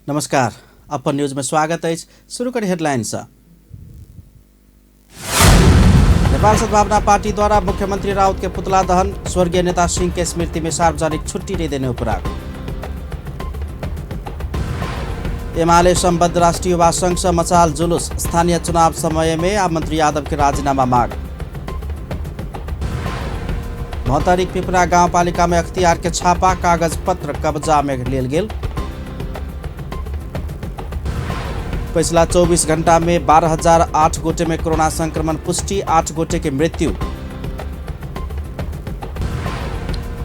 नमस्कार, अपन न्यूज में स्वागत अछि। शुरू करी हेडलाइन से। नेपाल सद्भावना पार्टी द्वारा मुख्यमंत्री राउत के पुतला दहन, स्वर्गीय नेता सिंह के स्मृति में सार्वजनिक छुट्टी नहीं देने उपराग। एमाले संबद्ध राष्ट्रीय युवा संघ से मचाल जुलूस, स्थानीय चुनाव समय में आ मंत्री यादव के राजीनामा मांग। महोत्तरीक पिपरा गांवपालिका में अख्तियार के छापा, कागज पत्र कब्जा में लेल गेल। पिछला 24 घंटा में 12,008 गोटे में कोरोना संक्रमण पुष्टि, 8 गोटे के मृत्यु।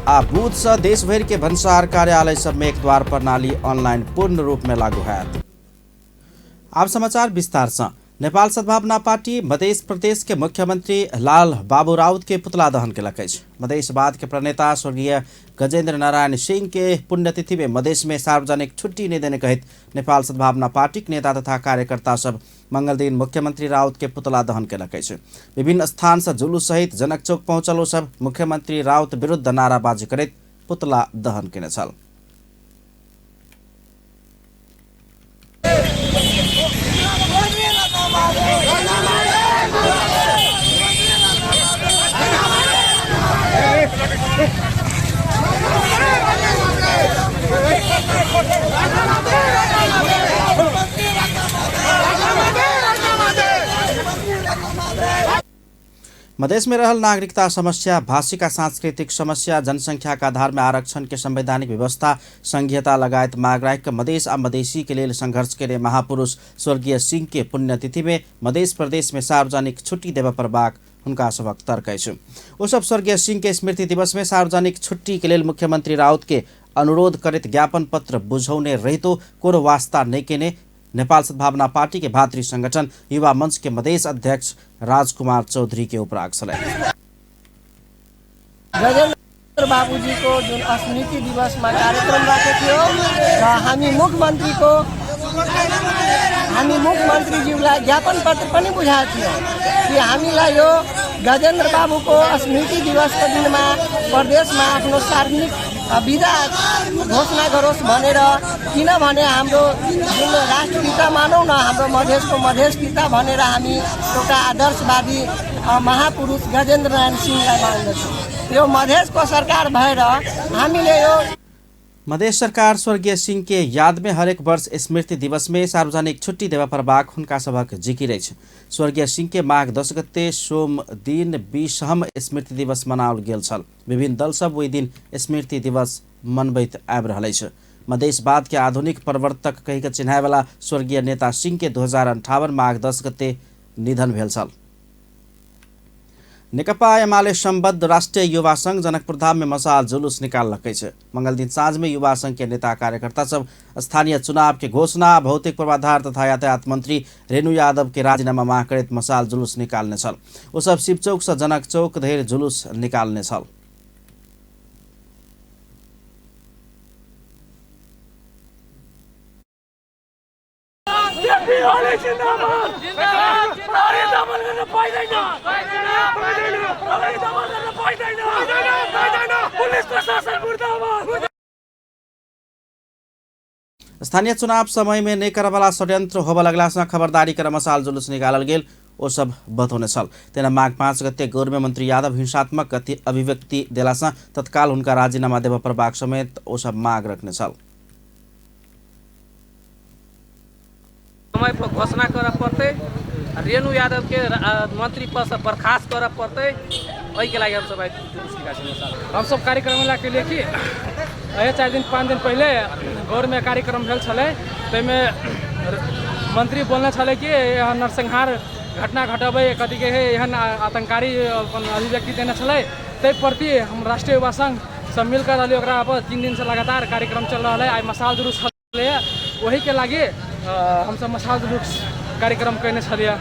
आ बुध से देश भर के भन्सार कार्यालय सब में एक द्वार प्रणाली ऑनलाइन पूर्ण रूप में लागू है। आप समाचार विस्तार से। नेपाल सद्भावना पार्टी मध्य प्रदेश के मुख्यमंत्री लाल बाबू राउत के पुतला दहन केलक अछि। मधेशवाद के प्रणेता स्वर्गीय गजेंद्र नारायण सिंह के पुण्यतिथि में मधेश में सार्वजनिक छुट्टी नहीं देने कहित नेपाल सद्भावना पार्टी के नेता तथा कार्यकर्ता सब मंगल दिन मुख्यमंत्री राउत के पुतला दहन केलक अछि। विभिन्न स्थान से जुलूस सहित जनक चौक पहुंचल ओ सब मुख्यमंत्री राउत विरुद्ध नाराबाजी करैत पुतला दहन केने छल। मधेश में रहल नागरिकता समस्या, भाषिक आ सांस्कृतिक समस्या, जनसंख्या के आधार में आरक्षण के संवैधानिक व्यवस्था, संघीयता लगायत माग राखि कऽ मधेश आ मधेशी के लेल संघर्ष केने महापुरुष स्वर्गीय सिंह के पुण्यतिथि में मधेश प्रदेश में सार्वजनिक छुट्टी देबय पड़बाक हुनका सभक तर्क अछि। ओ सब स्वर्गीय सिंह के स्मृति दिवस में सार्वजनिक छुट्टी के लेल मुख्यमंत्री राउत के अनुरोध करैत ज्ञापन पत्र बुझौने रहितो कोनो वास्ता नहि केने नेपाल सद्भावना पार्टी के भातृ संगठन युवा मंच के मधेश अध्यक्ष राजकुमार चौधरी के उपराग छलै। गजेन्द्र बाबुजीको जुन स्मृति दिवसमा कार्यक्रम राखेको थियो र हामी मुख्यमन्त्रीज्यूलाई ज्ञापन पत्र पनि बुझाएको थियो कि हामीलाई यो गजेन्द्र बाबुको स्मृति दिवसको दिनमा प्रदेशमा आफ्नो सार्वजनिक बिदा घोषणा गरोस् भनेर। किनभने हाम्रो जुन राष्ट्रपिता मानौँ न, हाम्रो मधेसको मधेस पिता भनेर हामी एउटा आदर्शवादी महापुरुष गजेन्द्र नारायण सिंहलाई मान्दछौँ। यो मधेसको सरकार भएर हामीले यो मधेश सरकार स्वर्गीय सिंह के याद में हरेक वर्ष स्मृति दिवस में सार्वजनिक छुट्टी देबय पड़बाक हुनका सभक जिकिर अछि। स्वर्गीय सिंह के माघ 10 गते सोम दिन 20म स्मृति दिवस मनाओल गेल छल। विभिन्न दल सब ओहि दिन स्मृति दिवस मनबैत आबि रहल अछि। मधेशवाद के आधुनिक प्रवर्तक कहि कऽ चिन्हाय वाला स्वर्गीय नेता सिंह के 2058 माघ 10 गते निधन भेल छल। नेकपा एमाले संबद्ध राष्ट्रिय युवा संघ जनकपुरधाम में मसाल जुलूस निकाललक अछि। मंगल दिन साँझ में युवा संघ के नेता कार्यकर्ता सब स्थानीय चुनाव के घोषणा, भौतिक पूर्वाधार तथा यातायात मंत्री रेणु यादव के राजीनामा मांग करैत मसाल जुलूस निकालने छल। ओ सब शिवचौक से जनक चौक धरि जुलूस निकालने छल। स्थानीय चुनाव समय में नहि करऽवला षड्यंत्र होबऽ लगला सँ खबरदारी कर मसाल जुलूस निकालल गेल ओ सब बतौने छल। तेना माघ 5 गते गौरव मंत्री यादव हिंसात्मक गति अभिव्यक्ति देला सँ तत्काल हुनका राजीनामा देबऽ पड़बाक समेत ओ सब माग रखने छल। समय पर घोषणा करऽ पड़तै, रेणु यादव के मंत्री पद से बर्खास्त करऽ पड़तै। एहिके लागि हमसब आइ जुलूस निकालने छलहुँ। हमसब कार्यक्रम लए के लिए कि एहि 4 दिन 5 दिन पहिले गौरमे कार्यक्रम भेल छलै, ताहिमे मंत्री बोलने छलै कि एहन नरसंहार घटना घटबै कथी के है, एहन आतंकारी अपन अभिव्यक्ति देने छलै। ताहि प्रति हम राष्ट्रीय युवा संघ सब मिलकर रहलियै, ओकरा पर 3 दिन से लगातार कार्यक्रम चल रहल है। आइ मसाल जुलूस छलैए, ओहिके लागि हमसब मसाल जुलूस कार्यक्रम कयने छलियै।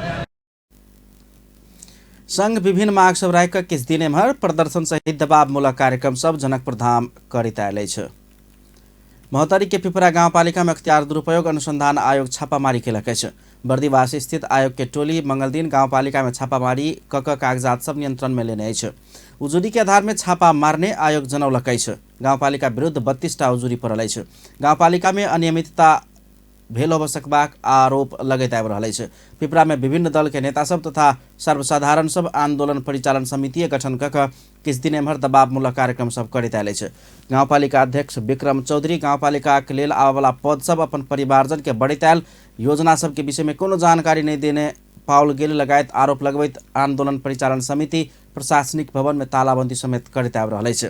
संघ विभिन्न माग सब राखि कऽ किछु दिन एम्हर प्रदर्शन सहित दबावमूलक कार्यक्रम सब जनकपुर धाम करैत आयल अछि। महोत्तरी के पिपरा गाउँपालिका में अख्तियार दुरुपयोग अनुसंधान आयोग छापामारी केलक अछि। बर्दिवास स्थित आयोग के टोली मंगल दिन गाउँपालिका में छापामारी क क कागजात सब नियंत्रण में लेने अछि। उजुरी के आधार में छापा मारने आयोग जनौलक अछि। गाउँपालिका विरुद्ध 32 टा उजुरी पड़ल अछि। गाउँपालिका में अनियमितता भेल होब सकबाक आरोप लगैत आबि रहल अछि। पिपरा में विभिन्न दल के नेता सब तथा सर्वसाधारण सब आंदोलन परिचालन समिति गठन क कऽ किछु दिन एम्हर दबावमूलक कार्यक्रम सब करैत आयल अछि। गाउँपालिका अध्यक्ष विक्रम चौधरी गाउँपालिका के लेल आबयवला पद सब अपन परिवारजन के बढ़ैत आयल योजना सब के विषय में कोनो जानकारी नहि देने पाओल गेल लगायत आरोप लगबैत आंदोलन परिचालन समिति प्रशासनिक भवन में तालाबंदी समेत करैत आबि रहल अछि।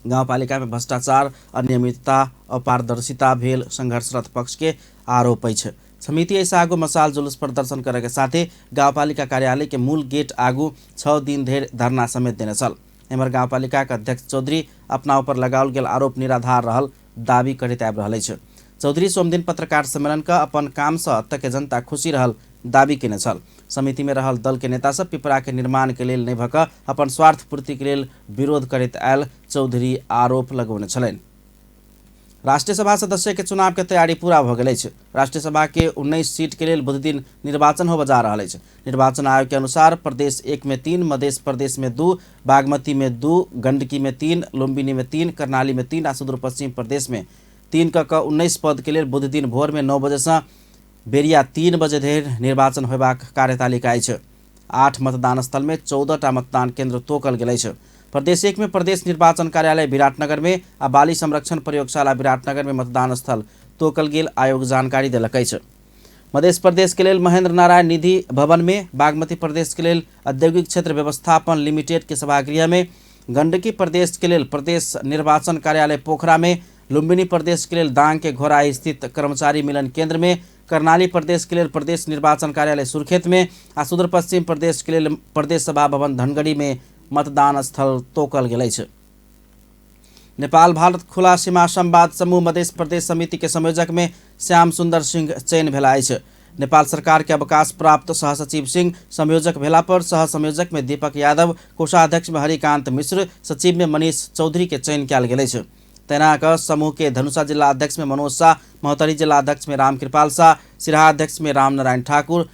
गाउँपालिका में भ्रष्टाचार, अनियमितता, अपारदर्शिता भेल संघर्षरत पक्ष के आरोप अछि। समिति एहिसँ आगू मसाल जुलूस प्रदर्शन करे के साथे गाउँपालिका कार्यालय के मूल गेट आगू 6 दिन धरि धरना समेत देने छल। एम्हर गाउँपालिका के अध्यक्ष चौधरी अपना ऊपर लगाओल गेल आरोप निराधार रहल दावी करैत आबि रहल अछि। चौधरी सोमदिन पत्रकार सम्मेलन क अपन काम से अतऽ के जनता खुशी रहल दावी केने छल। समिति में रहल दल के नेता सब पिपरा के निर्माण के लेल नहि भऽ कऽ अपन स्वार्थ पूर्ति के लेल विरोध करैत आयल चौधरी आरोप लगौने छलनि। राष्ट्रीय सभा सदस्य के चुनाव के तैयारी पूरा भऽ गेल अछि। राष्ट्रीय सभा के 19 सीट के लेल बुधदिन निर्वाचन होबय जा रहल अछि। निर्वाचन आयोग के अनुसार प्रदेश 1 में 3, मध्य प्रदेश में 2, बागमती में 2, गंडकी में 3, लुम्बिनी में 3, करनाली में 3 आ सुदूर पश्चिम प्रदेश में 3 क 19 पद के लेल बुधदिन भोर में 9 बजे से बेरिया 3 बजे धरि निर्वाचन होयबाक कार्यतालिका अछि। 8 मतदान स्थल में 14टा मतदान केंद्र तोकल गेल अछि। प्रदेश 1 में प्रदेश निर्वाचन कार्यालय विराटनगर में आ बाली संरक्षण प्रयोगशाला विराटनगर में मतदान स्थल तोकल गेल आयोग जानकारी देलक अछि। मध्य प्रदेश के लेल महेंद्र नारायण निधि भवन में, बागमती प्रदेश के लेल औद्योगिक क्षेत्र व्यवस्थापन लिमिटेड के सभागृह में, गंडकी प्रदेश के लेल प्रदेश निर्वाचन कार्यालय पोखरा में, लुम्बिनी प्रदेश के लेल दांग के घोरा स्थित कर्मचारी मिलन केंद्र में, करनाली प्रदेश के लेल प्रदेश निर्वाचन कार्यालय सुर्खेत में आ सुदूर पश्चिम प्रदेश के लेल प्रदेश सभा भवन धनगढ़ी में मतदान स्थल तोकल गेल अछि। नेपाल भारत खुला सीमा संवाद समूह मध्य प्रदेश समिति के संयोजक में श्याम सुंदर सिंह चयन भेला अछि। नेपाल सरकार के अवकाश प्राप्त सहसचिव सिंह संयोजक भेला पर सह संयोजक में दीपक यादव, कोषाध्यक्ष में हरिकांत मिश्र, सचिव में मनीष चौधरी के चयन कयल गेल अछि। तेना कऽ समूह के धनुषा जिला अध्यक्ष में मनोज शाह, महोत्तरी जिला अध्यक्ष में रामकृपाल शाह, सिरहा अध्यक्ष में रामनारायण ठाकुर,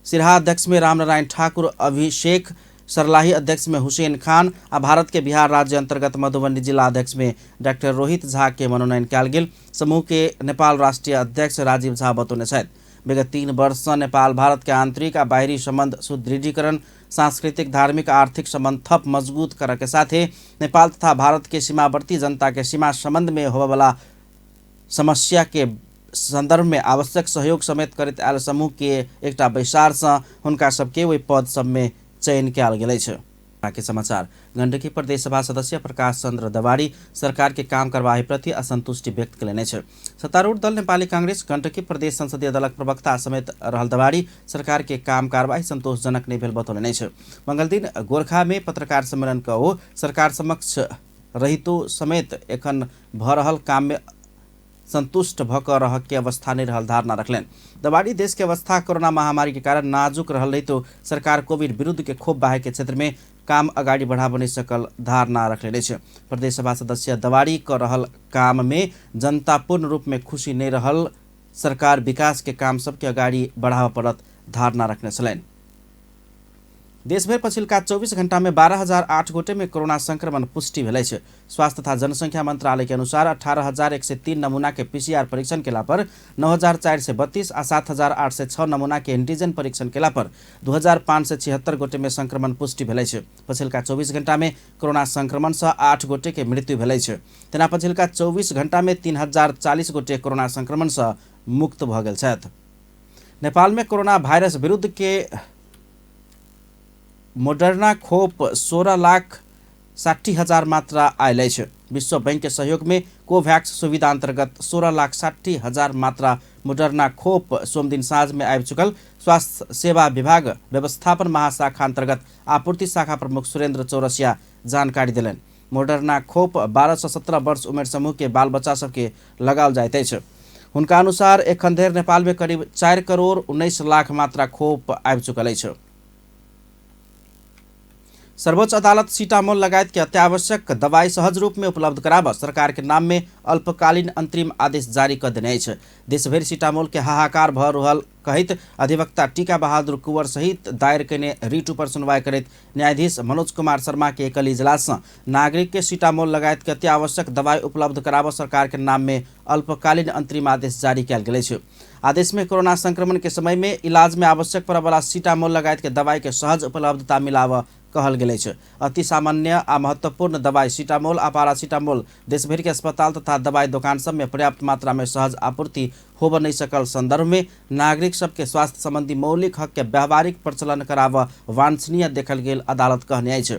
सिरहा अध्यक्ष में रामनारायण ठाकुर अभिषेक, सरलाही अध्यक्ष में हुसैन खान आ भारत के बिहार राज्य अंतर्गत मधुबनी जिला अध्यक्ष में डॉक्टर रोहित झा के मनोनयन कयल गेल। समूह के नेपाल राष्ट्रीय अध्यक्ष राजीव झा बतौने छथि। विगत 3 वर्ष से नेपाल भारत के आंतरिक आ बाहरी संबंध सुदृढ़ीकरण, सांस्कृतिक, धार्मिक, आर्थिक संबंध थप मजबूत करऽ के साथे नेपाल तथा भारत के सीमावर्ती जनता के सीमा संबंध में होबयवला समस्या के संदर्भ में आवश्यक सहयोग समेत करैत आयल समूह के एकटा बैसार से हुनका सबके ओहि पद सब में चयन कयल गेल अछि। बाकी समाचार। गंडकी प्रदेश सभा सदस्य प्रकाश चंद्र दवारी सरकार के काम कार्यवाही प्रति असंतुष्टि व्यक्त कयलनि अछि। सत्तारूढ़ दल नेपाली कांग्रेस गंडकी प्रदेश संसदीय दलक प्रवक्ता समेत रहल दवारी सरकार के काम कार्यवाही संतोषजनक नहि भेल बतौलनि अछि। मंगलदिन गोरखा में पत्रकार सम्मेलन क ओ सरकार समक्ष रहितो समेत एखन भऽ रहल काम में संतुष्ट भऽ कऽ रहऽ के अवस्था नहि रहल धारणा रखलनि। दवारी देश के अवस्था कोरोना महामारी के कारण नाजुक रहल रहितो सरकार कोविड विरुद्ध के खोप बाहे के क्षेत्र में काम अगाडि बढ़ाब नहि सकल धारणा रखले अछि। प्रदेश सभा सदस्य दवारी कऽ रहल काम में जनता पूर्ण रूप में खुशी नहि रहल सरकार विकास के काम सबके अगाडि बढ़ाबऽ पड़त धारणा रखने छलनि। देशभरि पछिल्का 24 घण्टा में 12,008 गोटे में कोरोना संक्रमण पुष्टि भेल अछि। स्वास्थ्य तथा जनसंख्या मंत्रालय के अनुसार 18,103 नमूना के पीसीआर परीक्षण केला पर 9,432 आ 7,806 नमूना के एंटीजन परीक्षण केला पर 2,576 गोटे में संक्रमण पुष्टि भेल अछि। पछिल्का 24 घण्टा में कोरोना संक्रमण से 8 गोटे के मृत्यु भेल अछि। तेना पछिल्का 24 घण्टा में 3,040 गोटे कोरोना संक्रमण से मुक्त भऽ गेल छथि। नेपाल में कोरोना वायरस विरुद्ध के मोडर्ना खोप 16,60,000 मात्रा आयल अछि। विश्व बैंक के सहयोग में कोवैक्स सुविधा अंतर्गत 16,60,000 मात्रा मोडर्ना खोप सोमदिन साँझ में आबि चुकल स्वास्थ्य सेवा विभाग व्यवस्थापन महाशाखा अंतर्गत आपूर्ति शाखा प्रमुख सुरेंद्र चौरसिया जानकारी देलनि। मोडर्ना खोप 12 से 17 वर्ष उमेर समूह के बाल बच्चा सबके लगाओल जाइत अछि। हुनका अनुसार एखन धरि नेपाल में करीब 4 करोड़ 19 लाख मात्रा खोप आबि चुकल अछि। सर्वोच्च अदालत सीतामोल लगायत के अत्यावश्यक दवाई सहज रूप में उपलब्ध कराबऽ सरकार के नाम में अल्पकालीन अंतरिम आदेश जारी कऽ देने अछि। देशभरि सीतामोल के हाहाकार भऽ रहल कहैत अधिवक्ता टीका बहादुर कुंवर सहित दायर कयने रिट ऊपर सुनवाई करैत न्यायाधीश मनोज कुमार शर्मा के एकल इजलास सँ नागरिक के सीतामोल लगायत के अत्यावश्यक दवाई उपलब्ध कराबऽ सरकार के नाम में अल्पकालीन अंतरिम आदेश जारी कयल गेल अछि। आदेश में कोरोना संक्रमण के समय में इलाज में आवश्यक पड़य सीतामोल लगायत के दवाई के सहज उपलब्धता मिलाबऽ कहल गेल अछि। अति सामान्य आ महत्वपूर्ण दवाई सीतामोल आ पारासीटामोल देशभरि के अस्पताल तथा दवाई दोकान सब में पर्याप्त मात्रा में सहज आपूर्ति होबऽ नहि सकल संदर्भ में नागरिक सबके स्वास्थ्य संबंधी मौलिक हक के व्यावहारिक प्रचलन कराबऽ वांछनीय देखल गेल अदालत कहने अछि।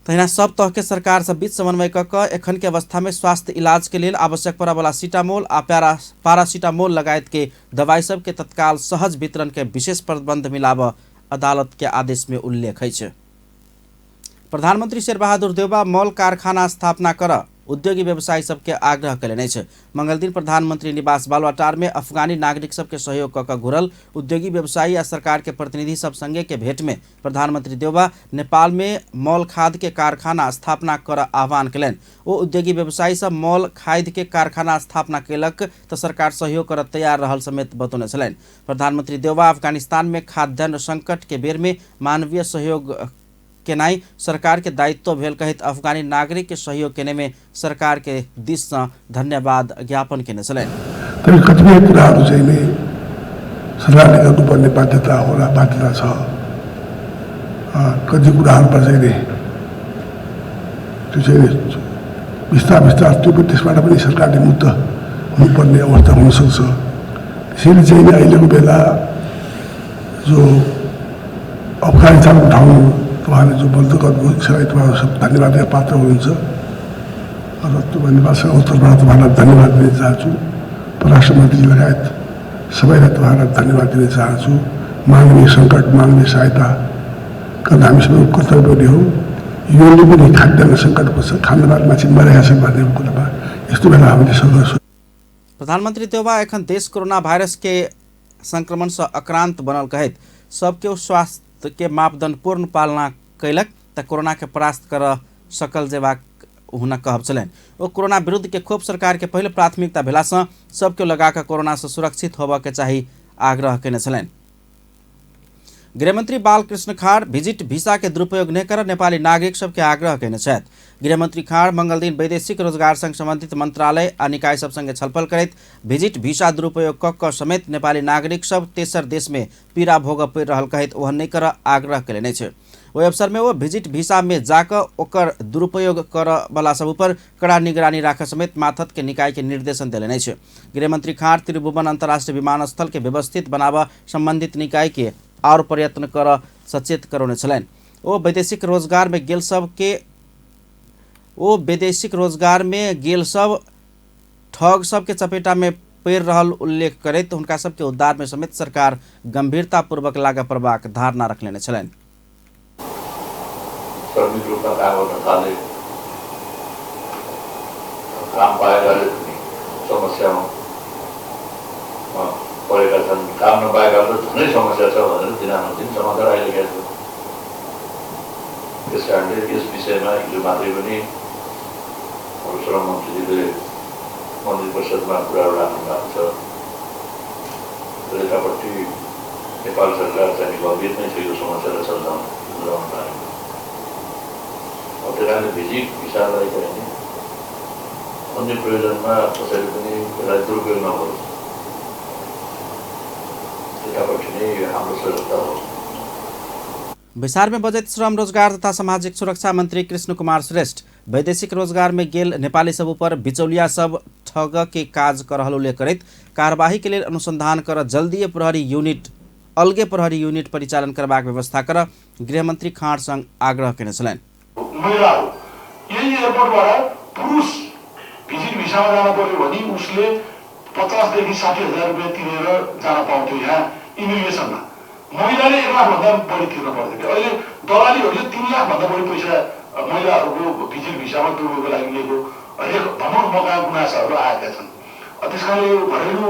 तहिना सब तह के सरकार सब बीच समन्वय कऽ कऽ एखन के अवस्था में स्वास्थ्य इलाज के लेल आवश्यक पड़य वाला सीतामोल आ पारासीटामोल लगायत के दवाई सब के तत्काल सहज वितरण के विशेष प्रबंध मिलाबऽ अदालत के आदेश में उल्लेख अछि। प्रधानमंत्री शेरबहादुर देउवा मॉल कारखाना स्थापना कर उद्योगी व्यवसायी सबके आग्रह कयलनि अछि। मंगलदिन प्रधानमंत्री निवास बालुवाटार में अफगानी नागरिक सबके सहयोग कऽ कऽ घुरल उद्योगी व्यवसायी आ सरकार के प्रतिनिधि सब संगे के भेंट में प्रधानमंत्री देउवा नेपाल में मॉल खाद के कारखाना स्थापना कर आह्वान कयलनि। ओ उद्योगी व्यवसायी सब मॉल खाद के कारखाना स्थापना कयलक तऽ सरकार सहयोग कर तैयार रहल समेत बतौने छलनि। प्रधानमंत्री देउवा अफगानिस्तान में खाद्यान्न संकट के बेर में मानवीय सहयोग केनाइ सरकार के दायित्व भेल कहैत अफगानी नागरिक के सहयोग केने में सरकार के दिस सँ धन्यवाद ज्ञापन केने छलनि। तर कतिपय कुराहरू चाहिँ नि सरकारले गर्नुपर्ने बाध्यता होला, बाध्यता छ। कति कुराहरूमा चाहिँ नि त्यो चाहिँ बिस्तार बिस्तार त्यो पनि त्यसबाट पनि सरकारले मुक्त हुनुपर्ने अवस्था हुनसक्छ। त्यसैले चाहिँ नि अहिलेको बेला जो अफगानिस्तानको ठाउँ तपाईँहरूले जो बन्द गर्नुभयो त्यसलाई तपाईँहरू सब धन्यवादका पात्र हुनुहुन्छ र त्यो नेपाल सरकारको तर्फबाट तपाईँहरूलाई धन्यवाद दिन चाहन्छु। परराष्ट्र मन्त्री लगायत सबैलाई तपाईँहरूलाई धन्यवाद दिन चाहन्छु। मानवीय सङ्कट, मानवीय सहायता गर्न हामी सबैको कर्तव्य पनि हो। योले पनि खाद्यान्न सङ्कट पर्छ, खानाबार मान्छे मरेका छन् भन्ने कुरामा यस्तो बेला हामीले सङ्घर्ष। प्रधानमंत्री देउवा एखन देश कोरोना वायरस के संक्रमण से आक्रांत बनल कहैत सबके स्वास्थ्य के मापदंड पूर्ण पालना कयलक तऽ कोरोना के परास्त कर सकल जेबाक हुनक कहब छलनि। ओ कोरोना विरुद्ध के खोप सरकार के पहिल प्राथमिकता भेलासँ सबके लगा कऽ कोरोना से सुरक्षित होबऽ के चाही आग्रह कयने छलनि। गृहमंत्री बालकृष्ण खाड़ विजिट वीसा के दुरुपयोग नहि कर नेपाली नागरिक सबके आग्रह कयने छथि। गृहमंत्री खाड़ मंगलदिन वैदेशिक रोजगार संग संबंधित मंत्रालय आ निकाय सब संगे छलफल करैत विजिट वीसा दुरुपयोग कऽ कऽ समेत नेपाली नागरिक सब तेसर देश में पीड़ा भोगऽ पड़ि रहल कहैत ओहन नहि करऽ आग्रह कयलनि अछि। ओहि अवसर में ओ विजिट वीसा में जाकऽ ओकर दुरुपयोग करऽ वाला सब ऊपर कड़ा निगरानी राखऽ समेत माथत के निकाय के निर्देशन देलनि अछि। गृहमंत्री खाड़ त्रिभुवन अंतर्राष्ट्रीय विमानस्थल के व्यवस्थित बनाबऽ संबंधित निकाय के और प्रयत्न कर सचेत करौने छलनि। ओ वैदेशिक रोजगार में गेल सब के ओ वैदेशिक रोजगार में गेल सब ठग सबके चपेटा में पड़ि रहल उल्लेख करैत हुनका सबके उद्धार में समेत सरकार गंभीरतापूर्वक लागऽ पड़बाक धारणा रखलेने छलनि। श्रमिक रूपमा काम गर्न थाले, काम पाएकाले समस्यामा परेका छन्, काम नपाएका त झनै समस्या छ भनेर दिनानुदिन समाचार आइरहेको छ। त्यस कारणले यस विषयमा हिजो मात्रै पनि श्रम मन्त्रीजीले मन्त्री परिषदमा कुराहरू राख्नु भएको छ। यतापट्टि नेपाल सरकार चाहिँ गम्भीर नै छ यो समस्यालाई सुल्झाउनु बारेमा। त्यस कारणले भिजिट भिसालाई चाहिँ नि अन्य प्रयोजनमा कसैले पनि त्यसलाई दुरुपयोग नगरोस्, त्यतापट्टि नै हाम्रो सजगता हो। बैसार में बजट श्रम रोजगार तथा सामाजिक सुरक्षा मंत्री कृष्ण कुमार श्रेष्ठ वैदेशिक रोजगार में गेल नेपाली सब ऊपर बिचौलिया सब ठग के काज कर रहल उल्लेख करैत कार्यवाही के लेल अनुसंधान कर जल्दीय प्रहरी यूनिट अलगे प्रहरी यूनिट परिचालन करबाक व्यवस्था कर गृहमंत्री खाँड संग आग्रह केने छलनि। महिलाहरू यही एयरपोर्टबाट पुरुष भिजिट भिसामा जान पर्यो भने उसले 50 देखि 60 हजार रुपियाँ तिरेर जान पाउँथ्यो यहाँ इमिग्रेसनमा। महिलाले 1 लाख भन्दा बढी तिर्न पर्थ्यो। अहिले दलालीहरूले 3 लाख भन्दा बढी पैसा महिलाहरूको भिजिट भिसामा दुर्योगको लागि लिएको भनौँ मका गुनासाहरू आएका छन्। त्यस कारणले यो घरेलु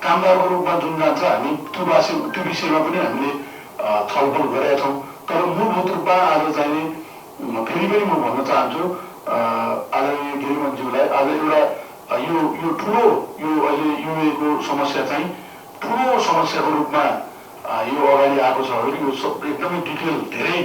कामदारको रूपमा जुन जान्छ हामी त्यो विषयमा पनि हामीले छलफल गरेका छौँ। तर मूलभूत रूपमा आज चाहिँ फेरि पनि म भन्न चाहन्छु आदरणीय गृहमन्त्रीज्यूलाई, आज एउटा यो यो ठुलो यो अहिले युएको समस्या चाहिँ ठुलो समस्याको रूपमा यो अगाडि आएको छ। यो सब एकदमै डिटेल, धेरै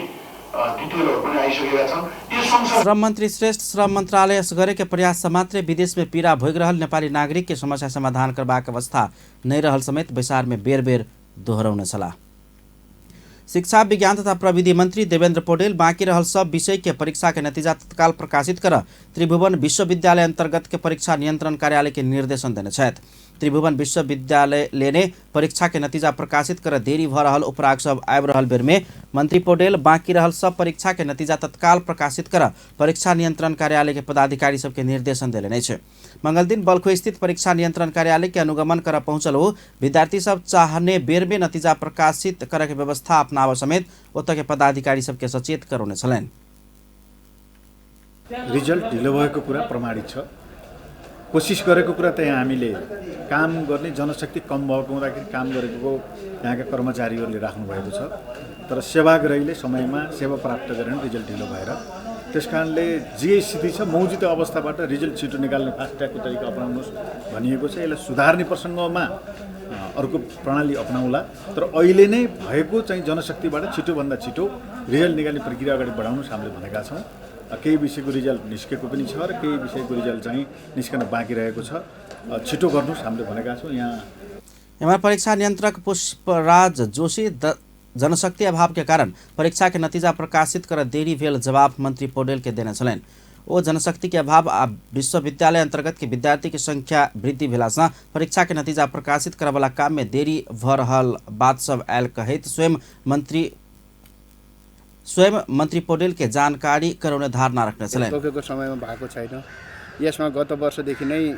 डिटेलहरू पनि आइसकेका छन्। श्रम मन्त्री श्रेष्ठ श्रम मन्त्रालय असगरे के प्रयास मात्रै विदेश में पीड़ा भोगि रहल नेपाली नागरिक के समस्या समाधान करबाक अवस्था नहि रहल समेत बैसार में बेर बेर दोहरौने छलाह। शिक्षा विज्ञान तथा प्रविधि मंत्री देवेंद्र पौडेल बाँकी रहल सब विषय के परीक्षा के नतीजा तत्काल प्रकाशित कर त्रिभुवन विश्वविद्यालय अंतर्गत के परीक्षा नियंत्रण कार्यालय के निर्देशन देने छथि। त्रिभुवन विश्वविद्यालय लेने परीक्षा के नतीजा प्रकाशित कर देरी भ रहल उपराग सब आबि रहल बेर में मंत्री पौडेल बाँकी रहल सब परीक्षा के नतीजा तत्काल प्रकाशित कर परीक्षा नियंत्रण कार्यालय के पदाधिकारी सबके निर्देशन देने अछि। मंगलदिन बलखो स्थित परीक्षा नियंत्रण कार्यालय के अनुगमन कर पहुंचल ओ विद्यार्थी सब चाहने बेर में नतीजा प्रकाशित करे के व्यवस्था अपनाव समेत ओतऽ के पदाधिकारी सबके सचेत करौने छलनि। रिजल्ट ढिलो भएको कुरा प्रमाणित छ। कोसिस गरेको कुरा त यहाँ हामीले काम गर्ने जनशक्ति कम भएको हुँदाखेरि काम गरेको यहाँका कर्मचारीहरूले राख्नुभएको छ, तर सेवाग्राहीले समयमा सेवा प्राप्त गरेन, रिजल्ट ढिलो भएर। त्यस कारणले जे स्थिति छ मौजुदा अवस्थाबाट रिजल्ट छिटो निकाल्ने फास्ट ट्र्याकको तरिका अपनाउनुहोस् भनिएको छ। यसलाई सुधार्ने प्रसङ्गमा अर्को प्रणाली अपनाउला, तर अहिले नै भएको चाहिँ जनशक्तिबाट छिटोभन्दा छिटो रिजल्ट निकाल्ने प्रक्रिया अगाडि बढाउनुहोस् हामीले भनेका छौँ। केही विषयको रिजल्ट निस्केको पनि छ र केही विषयको रिजल्ट चाहिँ निस्कन बाँकी रहेको छ। छिटो गर्नुहोस् हामीले भनेका छौँ। यहाँ एम्हर परीक्षा नियंत्रक पुष्पराज जोशी जनशक्ति अभाव के कारण परीक्षा के नतीजा प्रकाशित कर देरी भेल जवाब मंत्री पौडेल के देने छलनि। ओ जनशक्ति के अभाव आ विश्वविद्यालय अंतर्गत के विद्यार्थी के संख्या वृद्धि भेला सँ परीक्षा के नतीजा प्रकाशित करवला काम में देरी भ रहल बात सब आयल कहैत स्वयं मंत्री पौडेल के जानकारी करौने धारणा रखने छलनि। तोकेको समयमा भएको छैन। यसमा गत वर्षदेखि नै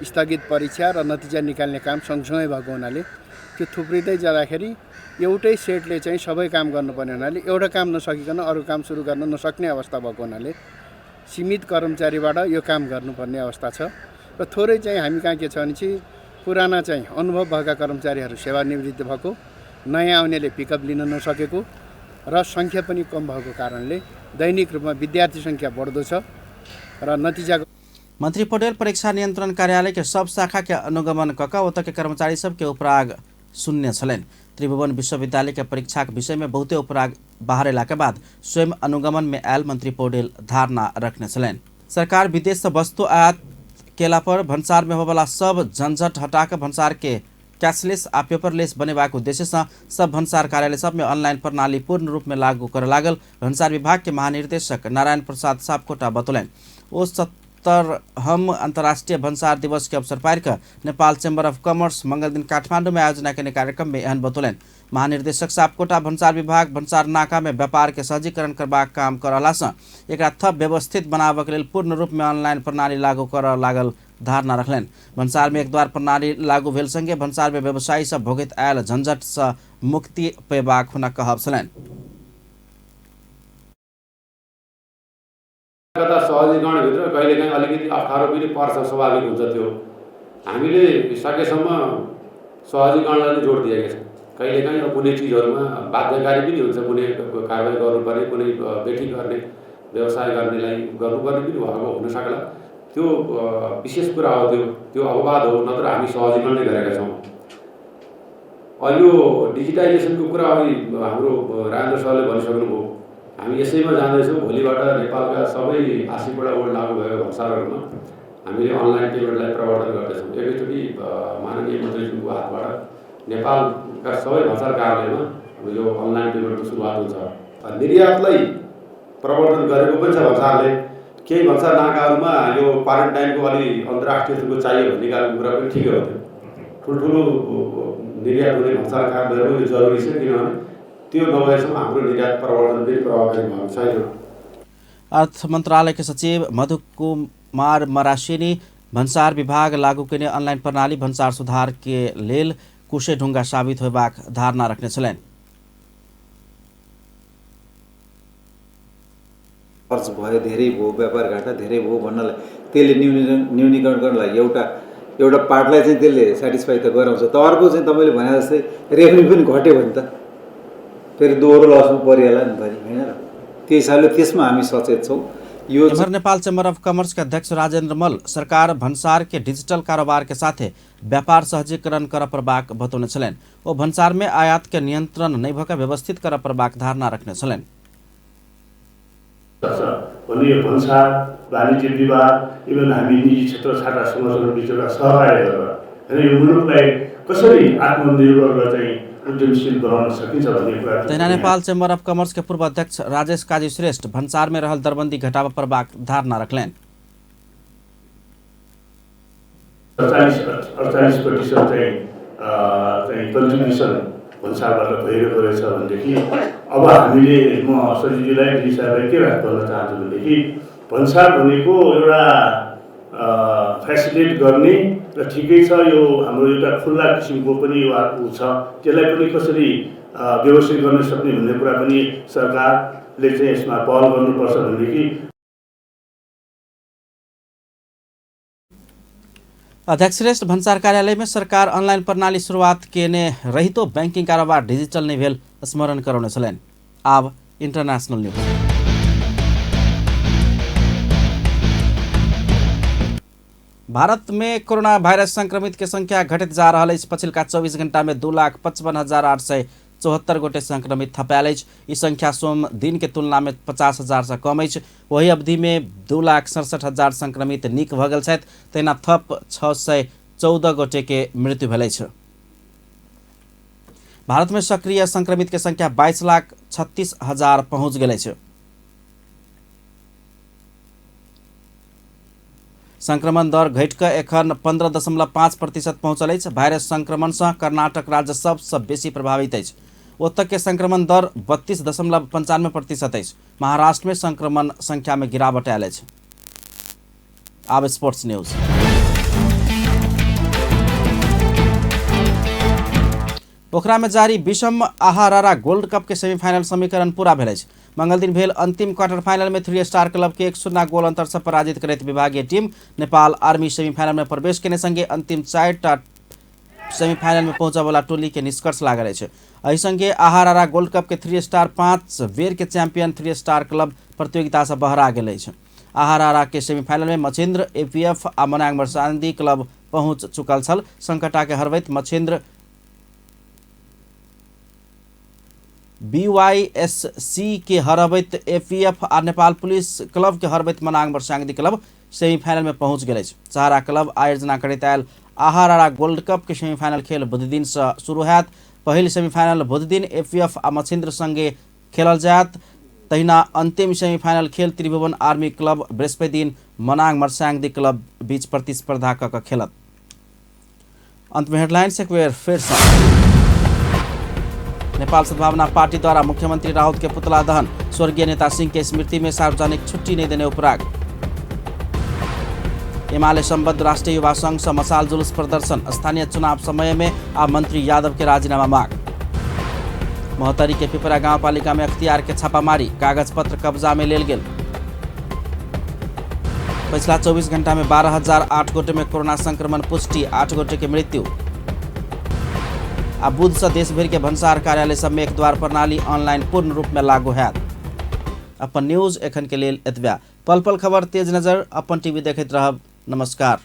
स्थगित परीक्षा र नतिजा निकाल्ने काम सँगसँगै भएको हुनाले त्यो थुप्रिँदै जाँदाखेरि एउटै सेटले चाहिँ सबै काम गर्नुपर्ने हुनाले एउटा काम नसकिकन अरू काम सुरु गर्न नसक्ने अवस्था भएको हुनाले सीमित कर्मचारीबाट यो काम गर्नुपर्ने अवस्था छ। र थोरै चाहिँ हामी कहाँ के छ भने चाहिँ पुराना चाहिँ अनुभव भएका कर्मचारीहरू सेवानिवृत्त भएको, नयाँ आउनेले पिकअप लिन नसकेको र सङ्ख्या पनि कम भएको कारणले दैनिक रूपमा विद्यार्थी सङ्ख्या बढ्दो छ र नतिजा। मंत्री पौडेल परीक्षा नियंत्रण कार्यालय के सब शाखा के अनुगमन कऽ ओतऽ के कर्मचारी सबके उपराग सुनने छलनि। त्रिभुवन विश्वविद्यालय के परीक्षा के विषय में बहुते उपराग बाहर अयला के बाद स्वयं अनुगमन में आयल मंत्री पौडेल धारणा रखने छलनि। सरकार विदेश से वस्तु आयात केला पर भन्सार में होबला सब झंझट हटा के भन्सार के कैशलेस आ पेपरलेस बनेबाक उद्देश्य से सब भन्सार कार्यालय सब में ऑनलाइन प्रणाली पूर्ण रूप में लागू कर लागल भन्सार विभाग के महानिर्देशक नारायण प्रसाद सापकोटा बतौलनि। ओ 70हम अंतर्राष्ट्रीय भन्सार दिवस के अवसर पारि कऽ नेपाल चैम्बर ऑफ कॉमर्स मंगल दिन काठमांडू में आयोजना केने कार्यक्रम में एहन बतौलनि। महानिर्देशक सापकोटा भन्सार विभाग भन्सार नाका में व्यापार के सहजीकरण करबाक काम कर रहला सँ एकरा थप व्यवस्थित बनाबक लेल पूर्ण रूप में ऑनलाइन प्रणाली लागू कर लागल धारणा रखलनि। भन्सार में एकद्वार प्रणाली लागू भेल संगे भन्सार में व्यवसायी सब भोगैत आयल झंझट सँ मुक्ति पेबाक हुनक कहब छलनि। सहजीकरणभित्र कहिलेकाहीँ अलिकति अप्ठ्यारो पनि पर्छ, स्वाभाविक हुन्छ त्यो। हामीले सकेसम्म सहजीकरणलाई नै जोड दिएका छौँ। कहिलेकाहीँ अब कुनै चिजहरूमा बाध्यकारी पनि हुन्छ, कुनै कारवाही गर्नुपर्ने, कुनै बेठी गर्ने व्यवसाय गर्नेलाई गर्नुपर्ने पनि भएको हुनसक्ला। त्यो विशेष कुरा हो, त्यो त्यो अपवाद हो, नत्र हामी सहजीकरण नै गरेका छौँ। यो डिजिटाइजेसनको कुरा अघि हाम्रो राजेन्द्र सरले भनिसक्नुभयो, हामी यसैमा जाँदैछौँ। भोलिबाट नेपालका सबै 80वटा वोल्ड लागू भएको भन्सारहरूमा हामीले अनलाइन पेमेन्टलाई प्रवर्तन गर्दैछौँ। एकैचोटि माननीय मन्त्रीज्यूको हातबाट नेपालका सबै भन्सार कार्यालयमा यो अनलाइन पेमेन्टको सुरुवात हुन्छ। निर्यातलाई प्रवर्तन गरेको पनि छ भन्सारले। केही भन्सार नाकाहरूमा यो क्वारेन्टाइनको अलि अन्तर्राष्ट्रिय स्तरको चाहियो भन्ने खालको कुरा पनि ठिकै हो। त्यो ठुल्ठुलो निर्यात हुने भन्सार कार्यालयहरू यो जरुरी छ, किनभने त्यो नभएसम्म हाम्रो निर्यात प्रवर्धन पनि प्रभावकारी भएको छैन। अर्थ मन्त्रालय के सचिव मधु कुमार मरासिनी भन्सार विभाग लागू केने ऑनलाइन प्रणाली भन्सार सुधार के लेल कुशे ढुंगा साबित होबाक धारणा रखने छलनि। खर्च भयो, धेरै भयो, व्यापार घाटा धेरै भयो भन्नलाई त्यसले न्यूनीकरण गर्नलाई एउटा एउटा पार्टलाई चाहिँ त्यसले सेटिस्फाई त गराउँछ। तर अर्को चाहिँ तपाईँले भने जस्तै रेभेन्यू पनि घट्यो भने त फेरि दोहोरो लसमा परिहाल्यो नि त नि, होइन र? त्यो हिसाबले त्यसमा हामी सचेत छौँ। यो एम्हर नेपाल चैम्बर अफ कॉमर्स के अध्यक्ष राजेंद्र मल्ल सरकार भन्सार के डिजिटल कारोबार के साथे व्यापार सहजीकरण कर पड़बाक बतौने छलनि। ओ भन्सार में आयात के नियंत्रण नहि भऽ कऽ व्यवस्थित कर पड़बाक धारणा रखने छलनि। भने यो भन्सार वाणिज्य विभाग इभन हामी निजी क्षेत्र छाता सङ्गठनहरू बिच एउटा सहकार्य गरेर होइन यो मुलुकलाई कसरी आत्मनिर्भर र चाहिँ उद्यमशील बनाउन सकिन्छ भन्ने कुरा। तहिना नेपाल चैम्बर अफ कॉमर्स के पूर्व अध्यक्ष राजेश काजी श्रेष्ठ भन्सार में रहल दरबंदी घटाबऽ पड़बाक धारणा रखलनि। 48% चाहिँ चाहिँ कन्ट्रिब्युसन भन्सारबाट भइरहेको रहेछ भनेदेखि अब हामीले म सचिवजीलाई डी साहबलाई के भन्न चाहन्छु भनेदेखि भन्सार भनेको एउटा फेसिलिटेट गर्ने र ठिकै छ, यो हाम्रो एउटा खुल्ला किसिमको पनि यो अर्को छ, त्यसलाई पनि कसरी व्यवस्थित गर्न सक्ने भन्ने कुरा पनि सरकारले चाहिँ यसमा पहल गर्नुपर्छ भनेदेखि। अध्यक्ष श्रेष्ठ भन्सार कार्यालय में सरकार ऑनलाइन प्रणाली शुरुआत केने रहितो बैंकिंग कारोबार डिजिटल नहि भेल स्मरण करौने छलनि। आब इंटरनेशनल न्यूज। भारत में कोरोना वायरस संक्रमित के संख्या घटैत जा रहल अछि। पछिलका 24 घंटा में 2,55,874 गोटे संक्रमित थपायल अछि। ई संख्या सोम दिन के तुलना में 50,000 से कम अछि। वही अवधि में 2,67,000 संक्रमित नीक भऽ गेल छथि, तहिना थप 614 गोटे के मृत्यु भेल अछि। भारत में सक्रिय संक्रमित के संख्या 22,36,000 पहुँच गेल अछि। संक्रमण दर घटि कऽ एखन 15.5% पहुँचल अछि। वायरस संक्रमण सँ कर्नाटक राज्य सबसँ बेसी प्रभावित अछि। ओतय के संक्रमण दर 32.95% अछि। महाराष्ट्र में संक्रमण संख्या में गिरावट आयल अछि। आब स्पोर्ट्स न्यूज। पोखरा में जारी विषम आहारारा गोल्ड कप के सेमीफाइनल समीकरण पूरा भेल अछि। मंगल दिन भेल अंतिम क्वार्टर फाइनल में 3 स्टार क्लब के 1-0 गोल अंतर से पराजित करैत विभागीय टीम नेपाल आर्मी सेमीफाइनल में प्रवेश केने संगे अंतिम 4टा सेमीफाइनल में पहुँचय वाला टोली के निष्कर्ष लागल अछि। एहि संगे आहारारा गोल्ड कप के 3 स्टार 5 बेर के चैंपियन 3 स्टार क्लब प्रतियोगिता से बहरा गेल अछि। आहारारा के सेमीफाइनल में मछिन्द्र, एपीएफ आ मनाङ मर्सान्दी क्लब पहुँच चुकल छल। संकटा के हरबैत मछिन्द्र बीवाईएससी के हरबैत एपीएफ आ नेपाल पुलिस क्लब के हरबैत मनाङ मर्साङ्दी क्लब सेमीफाइनल में पहुँच गेल अछि। सहारा क्लब आयोजना करैत आयल आहारारा गोल्ड कप के सेमीफाइनल खेल बुधदिन से शुरू हैत। पहिल सेमीफाइनल बुधदिन एपीएफ आ मछिन्द्र संगे खेलल जायत। तहिना अंतिम सेमीफाइनल खेल त्रिभुवन आर्मी क्लब बृहस्पति दिन मनाङ मर्साङ्दी क्लब बीच प्रतिस्पर्धा कऽ कऽ खेलत। अंत में हेडलाइंस एक बेर फेर सँ। नेपाल सद्भावना पार्टी द्वारा मुख्यमंत्री राउत के पुतला दहन, स्वर्गीय नेता सिंह के स्मृति में सार्वजनिक छुट्टी नहीं देने उपराग। एमाले संबद्ध राष्ट्रीय युवा संघ से मसाल जुलूस प्रदर्शन, स्थानीय चुनाव समय में आ मंत्री यादव के राजीनामा मांग। महोत्तरी के पिपरा गांवपालिका में अख्तियार के छापामारी, कागज पत्र कब्जा में लेल गेल। पिछला 24 घंटा में 12,008 गोटे में कोरोना संक्रमण पुष्टि, 8 गोटे के मृत्यु। आ बुध से देशभर के भन्सार कार्यालय सब में एक द्वार प्रणाली ऑनलाइन पूर्ण रूप में लागू हैत। अपन न्यूज एखन के लेल एतबे। पल पल खबर तेज नजर अपन टीवी देखैत रहब। नमस्कार।